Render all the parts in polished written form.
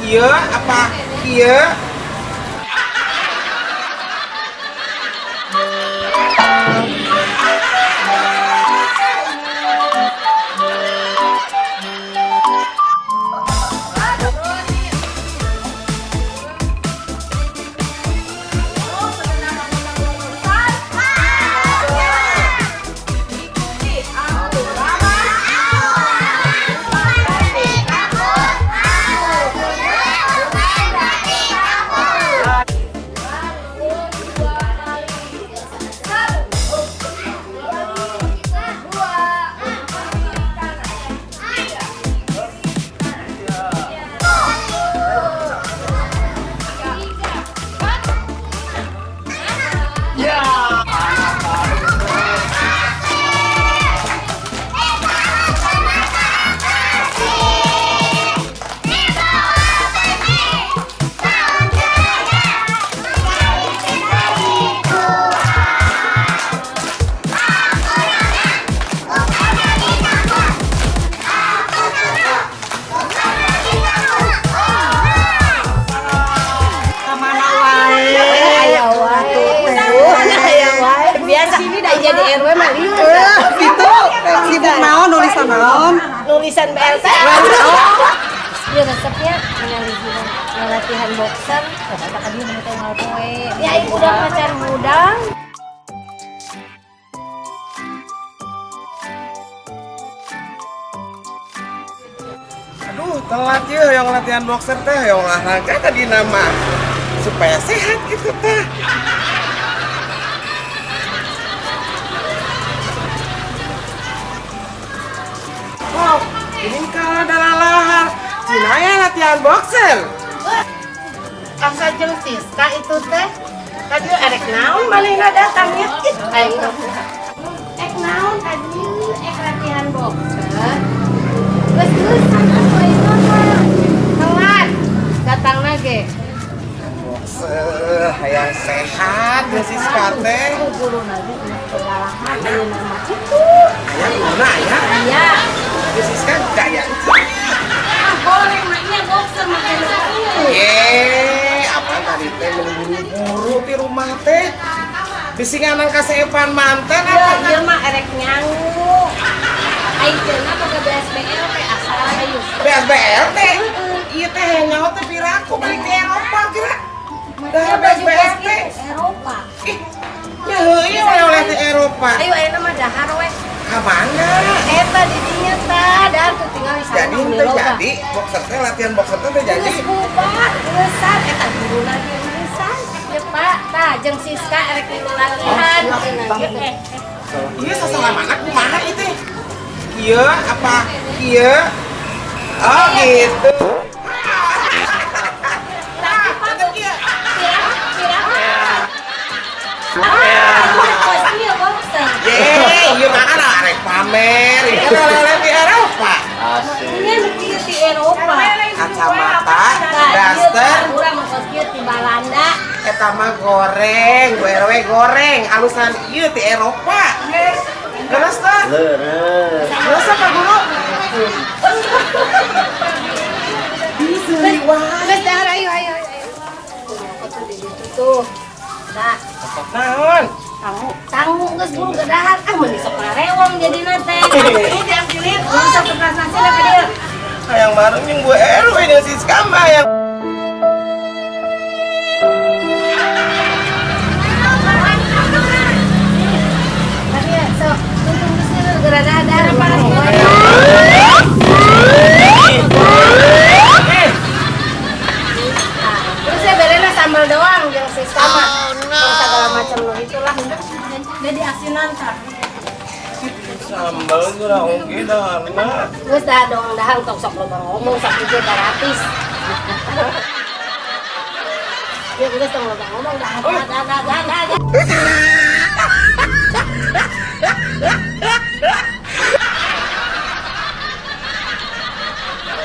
Kieu apa kieu? Kamana wae? Aya wae. Aya wae. Biasa dah jadi RW mah lieur. Gitu. Sibuk naon, nulisan naon? Nulisan BLT. Iya, resepnya latihan boxer. Kata tadi mau teh mau poe. Ya, ibu udah pacar hudang. Aduh, telat ya yang latihan boxer teh, yang olahraga tadi nama supaya sehat gitu teh. Wow, ini kalau ada lalahar, Cina ya latihan boxer. Asa jeung Siska itu teh. Tadi erek naon manehna datang ya? Ih, aing mah. Ek naon tadi ek latihan boxer. Geus geusan atuh ayeuna mah. Telat datangna ge. Boxer, hayang sehat ya Siska teh. Guruna ge lalahan ayeuna mah kitu. Hayang guruna aya. Iya. Ya Siska gaya. Ah, goreng mah iya boxer mah enak. Ye, apa tadi teh buru-buru di rumah teh? Bisi nganang kasepan mantan Ya, apa? ieu mah erek nyangu. Aing cenah boga BSBL teh asal ayo. BSBL teh. Iya teh yang nyawa teh piraku balik ke Eropa kira. Dah Ya, baju BSBL teh. Eropa. Ih, ya heuh ieu oleh-oleh ti Eropa. Ayo ayeuna mah dahar we. Ka mana? Eta di dinya tah, dahar tuh tinggal di sana. Jadi teh jadi boxer teh latihan boxer teh teh jadi. Geus bubar, geusan eta guruna ge geusan. Ya Pak, tah jeung Siska erek milu latihan cenah ge. Iya sasalamana kumaha ieu teh? Kieu apa kieu? Oh gitu. Tapi Pak, Tetep kieu. pirang pirang. Ah, kos ieu boxer. Ye, ieu mah kan arek pamer, ieu kan oleh-oleh di Eropa. Ini nu kieu ti Eropa. Kacamata, Tah, ieu daster, urang mah kos kieu ti Balanda. Eta mah goreng, Bu RW goreng, alusan ieu ti Eropa. Terus teh? Leres. Terus apa guru? Ih, wae. Geus dahar ayo ayo ayo. Kumaha tuh di ditu tuh. Tah, Naon? Tamu, tamu geus buru ke dahar. Ah, meuni sok ngarewong jadina teh. Ini diambilin, sok ke nasi lah ka dieu. Hayang bareng jeung Bu RW jeung Siska mah yang Tapi ya, sok untung geus geura dahar panas. Terus ya berena sambal doang jeung Siska mah. Tong segala macam nu itulah. Jadi asinan tah. Sambal kurang oge daharna. Geus dah dong dahar tong sok loba ngomong sakitu gratis. Ya geus tong loba ngomong dah dah dah dah dah dah.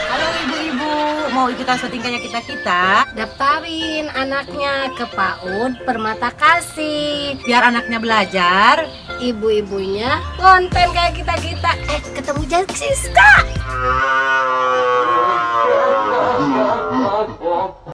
Halo ibu-ibu, mau ikutan syuting kayak kita-kita? Daftarin anaknya ke PAUD Permata Kasih. Biar anaknya belajar, Ibu-ibunya konten kayak kita-kita. Ketemu Jeng Siska.